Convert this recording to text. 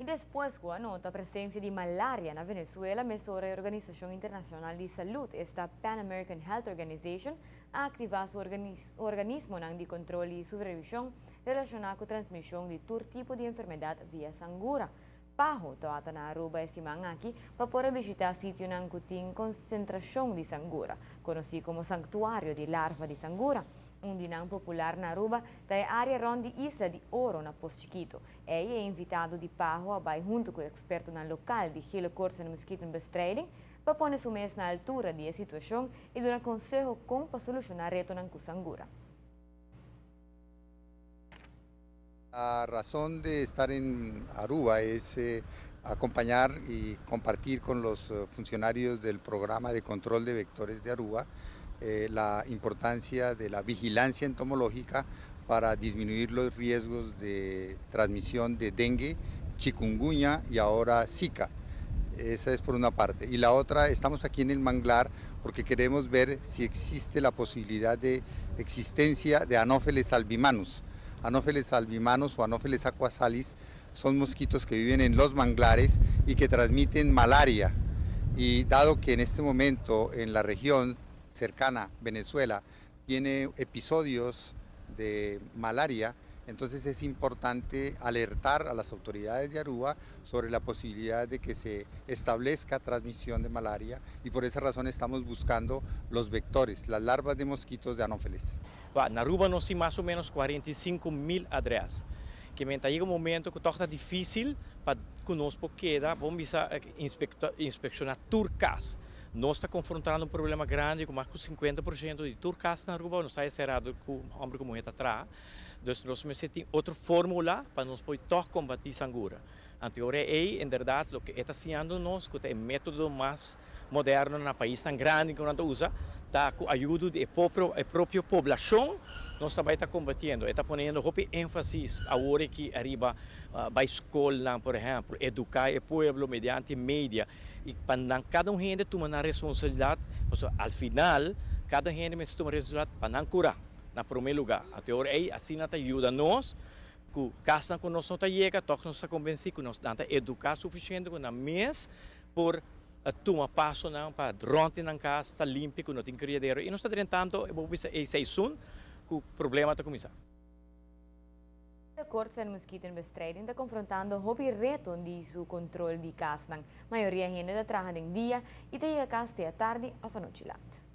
Despues cu a nota presencia di malaria na Venezuela, mesora e Organisacion Internacional di Salud, esta Pan American Health Organization, a activa su organismonan di control y supervision relaciona cu transmision di tur tipo di enfermedad via sangura. PAHO ta na Aruba e siman aki pa por bishita sitionan cu tin concentracion di sangura, conoci como sanctuario di larva di sangura. Un di nan popular na Aruba ta e area rond di Isla di Oro na Pos Chiquito. E invitado di PAHO a bay hunto cu expertonan local di Gele Koorts en Muskietenbestrijding pa pone su mes na altura di e situacion y duna conseho con pa soluciona retonan cu sangura. La razón de estar en Aruba es acompañar y compartir con los funcionarios del programa de control de vectores de Aruba la importancia de la vigilancia entomológica para disminuir los riesgos de transmisión de dengue, chikungunya y ahora Zika. Esa es por una parte. Y la otra, estamos aquí en el manglar porque queremos ver si existe la posibilidad de existencia de Anopheles albimanus. Anopheles albimanus o Anopheles aquasalis son mosquitos que viven en los manglares y que transmiten malaria. Y dado que en este momento en la región cercana, Venezuela, tiene episodios de malaria, entonces es importante alertar a las autoridades de Aruba sobre la posibilidad de que se establezca transmisión de malaria y por esa razón estamos buscando los vectores, las larvas de mosquitos de Anopheles. Na Aruba nos tin mas o menos 45 mil adres. Kiermen yega un momento cu ta dificil pa cu nos por keda, ban bisa, inspecciona tur cas. Nos ta confrontando un problema grandi cu mas di 50% di tur cas na Aruba no ta sera cu homber cu muher atras. Dus nos mester tin otro formula pa nos por toch combati sangura. Anto ey, en berdad, loke ta siñando nos, cu e metodo mas moderno na pais tan grandi cu nos usa, ta cu ayudo di propio poblacion, nos tambe ta combatiendo. Ta poniendo hopi enfasis awor aki ariba bay scol, por ehempel, educa e pueblo mediante media y pa cada un hende tuma e responsabilidad, al final, cada hende mester tuma responsabilidad pa nan cura, na prome lugar. Anto ey, asina ta yuda nos, cu cas cu nos no ta yega, toch nos ta convenci cu nos ta educa suficiente cu nan mes por tuma pasonan pa rond na cas ta limpi, cu no tin criadero. Y nos ta tentando, bo bisa, e seizoen, cu problema ta cuminsa. Koorts en Muskietenbestrijding ta confrontando hopi reto di su control di casnan. Mayoria hende ta traha den dia y ta yega cas te tardi of anochi laat.